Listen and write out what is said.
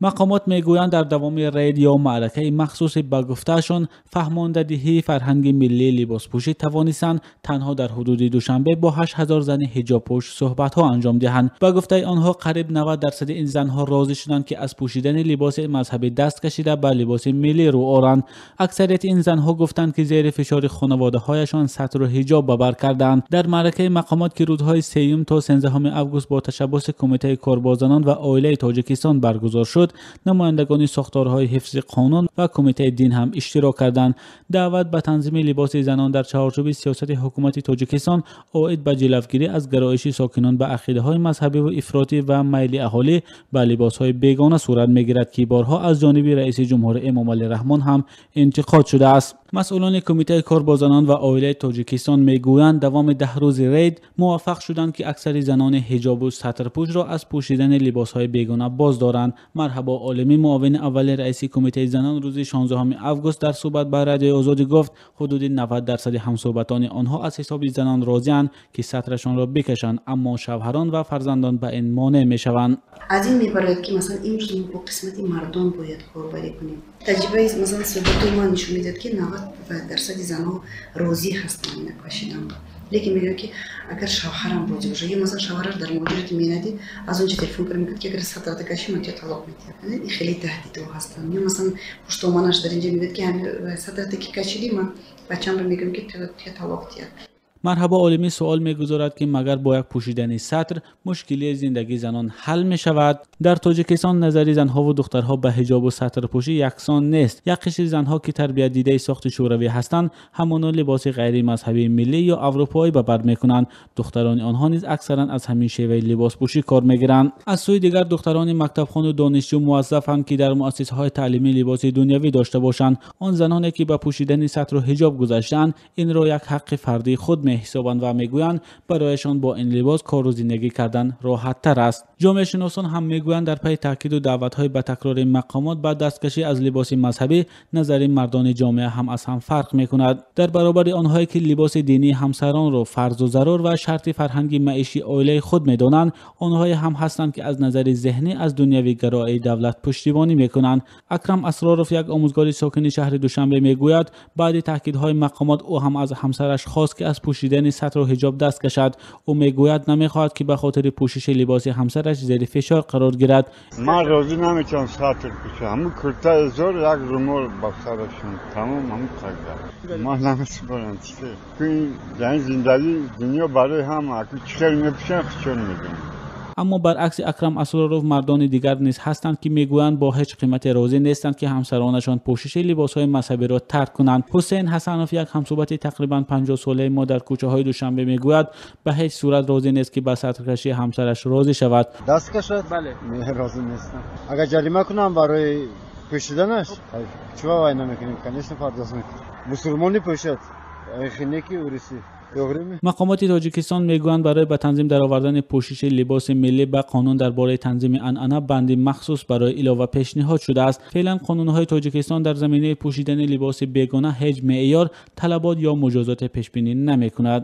Мақомот мегӯянд, дар давоми рейд ё маъракаи махсуси ба гуфтаашон фаҳмондадиҳии фарҳанги миллии либоспӯшӣ тавонистанд танҳо дар ҳудуди Душанбе бо 8000 зани ҳиҷобпӯш суҳбатҳо анҷом диҳанд. Ба гуфтаи онҳо қариб 90% ин занҳо розӣ шуданд, ки аз пӯшидани либоси мазҳабӣ даст кашида ба либоси миллӣ рӯ оранд. Аксарияти ин занҳо гуфтанд, ки зери фишори хонаводаҳояшон сатру ҳиҷоб ба бар карданд. Дар маъракаи мақомот, ки рӯзҳои 3 то 13 август бо ташаббуси Кумитаи кор бо занон ва оилаи Тоҷикистон баргузор шуд, намояндагони сохторҳои ҳифзи қонун ва Кумитаи дин ҳам иштирок карданд. Даъват ба танзими либоси занон дар чаҳорчӯби сиёсати ҳукумати Тоҷикистон оид ба ҷилавгирӣ аз гароиши сокинон ба ақидаҳои мазҳабӣ ва ифротӣ ва майли аҳолӣ ба либосҳои бегона сурат мегирад, ки борҳо аз ҷониби раиси ҷумҳур Эмомалӣ Раҳмон ҳам интиқод шудааст. Масъулони Кумитаи кор бо занон ва оилаи Тоҷикистон мегӯянд, давоми 10 рӯзи рейд муваффақ шуданд, ки аксари занони ҳиҷобу сатрпӯшро аз пӯшидани либосҳои бегона боз доранд. Марҳабо Олимӣ, муовини аввали раиси Кумитаи занон, рӯзи 16 август дар суҳбат ба Радиои Озодӣ гуфт, ҳудуди 90% ҳамсуҳбатони онҳо аз ҳисоби занон розианд, ки сатрашонро бикашанд, аммо шавҳарон ва фарзандон ба ин монеъ мешаванд. Аз ин мебарояд, ки масалан имрӯз мо бо қисмати мардон бояд корбарӣ кунем. Таҷрибаи масалан суҳбатҳои ман нишон медиҳад, ки 90% занҳо розӣ ҳастанд ина кашидан. Лекин мегӯяд, ки агар шавҳарам розӣ бошад, ё масалан шавҳараш дар муҳоҷирати меҳнатӣ аз он ҷо телефон карда мегӯяд, ки агар сатрата кашӣ, ман туя талоқ медиҳам. Ин хеле таҳдидҳо ҳастанд. Ё масалан хуштоманаш дар инҷо мегӯяд, ки сатрата ки кашидӣ, ман бачамро мегӯям, ки туя талоқ диҳад. Марҳабо Олимӣ суол мегузорад, ки магар бо як пӯшидани сатр мушкилии зиндагии занон ҳал мешавад? Дар Тоҷикистон назари занҳову духтарҳо ба ҳиҷобу сатрпӯшӣ яксон нест. Як қишри занҳо, ки тарбиятдидаи сохти шӯравӣ ҳастанд, ҳамоно либоси ғайримазҳабии миллӣ ё аврупоӣ ба бар мекунанд. Духтарони онҳо низ аксаран аз ҳамин шеваи либоспӯшӣ кор мегиранд. Аз сӯи дигар, духтарони мактабхону донишҷӯ муваззафанд, ки дар муассисаҳои таълимӣ либоси дунявӣ дошта бошанд. Он заноне, ки ба пӯшидани сатру ҳиҷоб гузаштаанд, инро як ҳаққи фардии худ меҳисобанд ва мегӯянд, барояшон бо ин либос кору зиндагӣ кардан роҳаттар аст. Ҷомеашиносон ҳам мегӯянд, дар пайи таъкиду даъватҳои ба такрори мақомот ба дасткашӣ аз либоси мазҳабӣ, назари мардони ҷомеа ҳам аз ҳам фарқ мекунад. Дар баробари онҳое, ки либоси динии ҳамсаронро фарзу зарур ва шарти фарҳанги маишии оилаи худ медонанд, онҳое ҳам ҳастанд, ки аз назари зеҳнӣ аз дунявигароии давлат пуштибонӣ мекунанд. Акрам Асроров, як омӯзгори сокини шаҳри Душанбе, мегӯяд, баъди таъкидҳои мақомот ӯ ҳам аз ҳамсараш хост, ки аз пӯшидани сатру ҳиҷоб даст кашад. Ӯ мегӯяд, намехоҳад, ки ба хотири пӯшиши либоси ҳамсараш зери фишор қарор гирад. Ман розӣ наметавонам сатр пӯшам. Ҳамун курта зор, як румол ба сарашон, тамом, ҳамун қадар. Ман наметавонам чизе. Ин зиндагӣ дунё барои ҳама. Чӣ хел мепӯшам, худшон медонам. Аммо баръакси Акрам Асроров, мардони дигар низ ҳастанд, ки мегӯянд бо ҳеҷ қимате розӣ нестанд, ки ҳамсаронашон пӯшиши либосҳои мазҳабиро тарк кунанд. Ҳусейн Ҳасанов, як ҳамсуҳбати тақрибан 50 солаи мо дар кӯчаҳои Душанбе, мегӯяд, ба ҳеҷ сурат розӣ нест, ки ба сатркашии ҳамсараш розӣ шавад. Даст кашад? Бале. Не, розӣ нестам. Агар ҷарима кунам барои пӯшиданаш, чӣ вай намекунем? Конечно, пардоз мекунем. Мусулмонӣ пӯшад, хинеки урисӣ. Мақомоти Тоҷикистон мегӯянд, барои ба танзим даровардани пӯшиши либоси миллӣ ба қонун дар бораи танзими анъана банди махсус барои илова пешниҳод шудааст. Феълан қонунҳои Тоҷикистон дар заминаи пӯшидани либоси бегона ҳеҷ меъёр, талабот ё муҷозоте пешбинӣ намекунад.